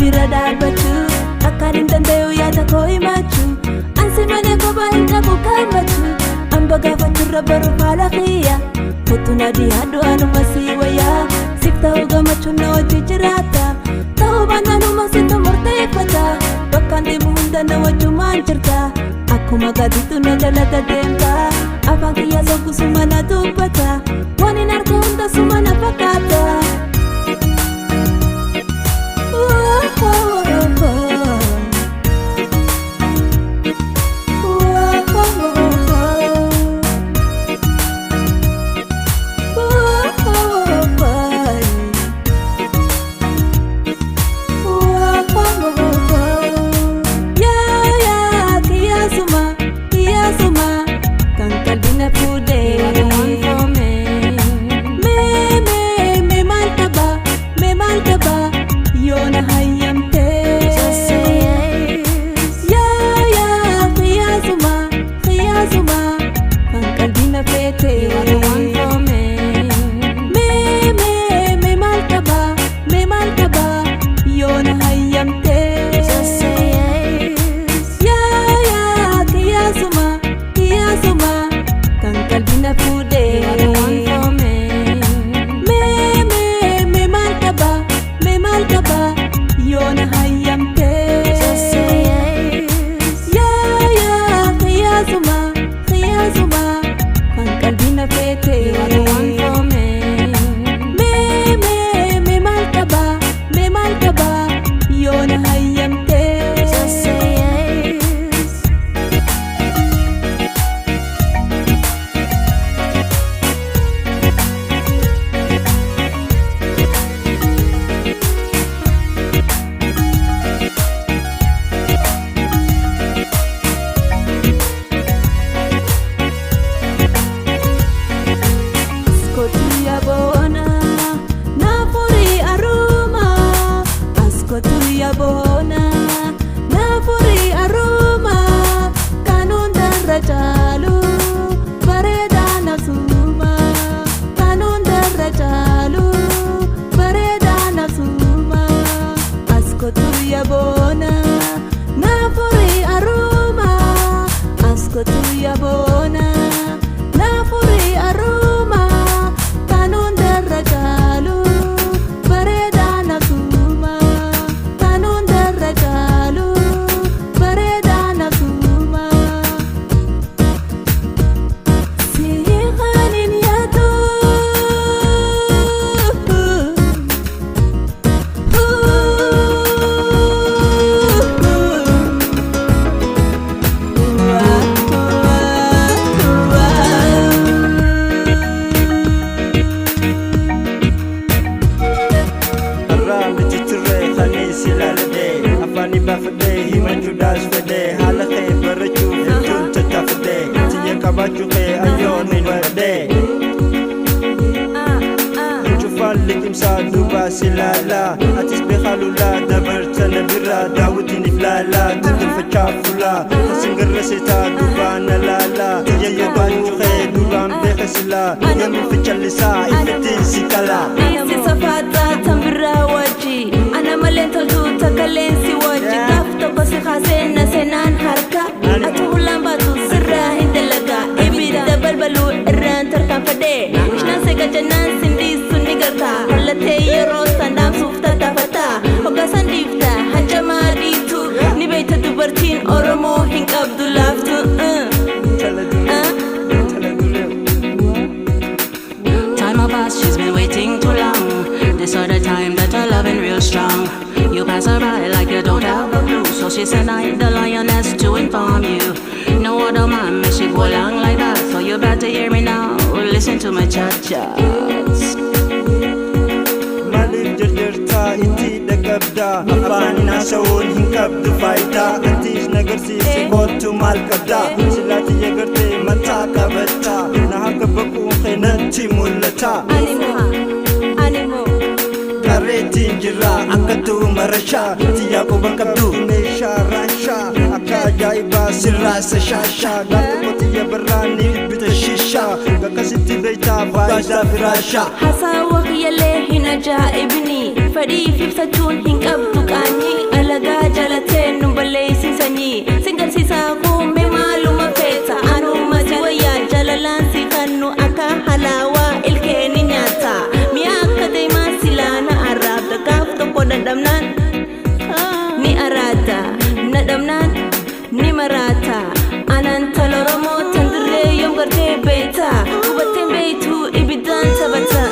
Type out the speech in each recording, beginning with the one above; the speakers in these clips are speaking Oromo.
bira dhaabbachuu akkaan hin danda'u yaada koo himachuu ansi malee kophaa hin qabu gammachuu hamba gaafachurra baruuf haala kiyya kottu na dhiyaadhu anuma sii wayyaa siif ta'uu gammachuun na wajji jiraata ta'uu baannaanuma situ murteeffata bakkaan deemu hunda na wajjumaan jirta akkuma gaaditu na jalata deemta afaan kiyya soqu suma na dubbata waan hin arge hunda suma na fakkaata. Kan qalbii na fuudhee. You are the one for me. Mee mee mee maal qaba mee maal qaba yoo na hayyamtee. Just say yes. Yaa yaa qiyaasuma qiyaasuma kan qalbii na feete. You are the one for me. Mee mee mee maal qaba mee maal qaba yoo na hayyamtee. Just say yes. Yaa yaa qiyaasuma qiyaasuma kan qalbii na fuudhee. You are the one for me. Mee mee mee maal qaba mee maal qaba yoo na hayyamtee. Just say yes. Yaa yaa qiyaasuma qiyaasuma kan qalbii na feete. You are the one for me. Mee mee mee maal qaba mee maal qaba yoo na hayyamtee. Just say yes. Askotu boona naafuri aruma askotu boona naafuri aruma kan hundarra caalu bareedaa nafsuma kan hundarra caalu bareedaa nafsuma askotu boona naafuri aruma askotu boona naafuri aruma kan hundarra caalu bareedaa nafsuma kan hundarra caalu bareedaa nafsuma. Siqaanin yaadu. Irraa miti turre kanis ilaaladhe afaanii baafadhe himachuudhaas fedhe haala kee barachuuf hedduun tattaafadhe xiyya qabaachuu kee ayyoon hin hubadhe. Cufaan liqimsaa duubaa si ilaalaa atis beekaa lulaa dabartana biraa daawwitiin if laalaa tuttulfachaa fulaa kasin seetaa duubaa na laalaa xiyya qabaachuu kee duraan beeka silaa yoomii fichallisaa ifittiin si qalaa. Dhiisi safaaxaa tan biraa wajji ana malee toltu takka leensi wajji gaaf tokko si kaasee na seenaan harka atu hulaan baatu sirraa hin dalagaa ibidda balbaluu irraan tarkaanfadhee bishaan seeqa jennaan sindiisu ni garta hollatee yeroo san dhaamsuuf tattaafata hoggaa san dhiifta hanjamaa dhiitu ni beeyta dubartiin Oromoo hin qabdu laaftu. Tala duree, tala duree. Time will pass, she's been waiting too long. This are the time that her loving real strong. You pass her by like you don't have a clue. So she sent out the lioness to inform you. No other man may she go along like that. So you better hear me now. Listen to my chat chats. Maaliif jarjartaa itti dhaqabdaa afaan haasa'uun hin qabdu faayidaa atiis nagarsiisi kootu maal qabdaa silaati agartee mataa qabattaa na akka baquun kee natti mul'ata. Animo, animo. Qareetiin jirra akka tuumarashaa xiyyaa quban qabdu meeshaa raashaa akka ajaa'ibaa sirraasa shaashaa gaaf tokko xiyya birraa ni bita shishaa. maashaa Akkasitti beektaa faayidaa firaashaa. Hasaawa kiyyallee hin ajaa'ibni, fedhiif ibsachuun hin qabdu qaanyii. Alagaa jalatee nu balleessin sanyii sin garsiisaa kuume maaluma feeta. Anuma si wayyaa, jalalaan si kannu akka halaawaa ilkee ni nyaata. Mi'a akka deemaa silaana arraabda, gaaf tokko dadhabnaan ni araada, na dhabnaan ni maraata. Anaan tola Oromoo tan dirree yoom gartee beekta, hubatteen beektuu ibiddaan taphata.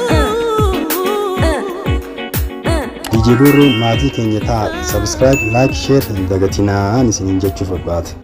DJ Birruu maatii keenya ta'a. Subscribe, like, share hin dagatinaan isiniin jechuu barbaada.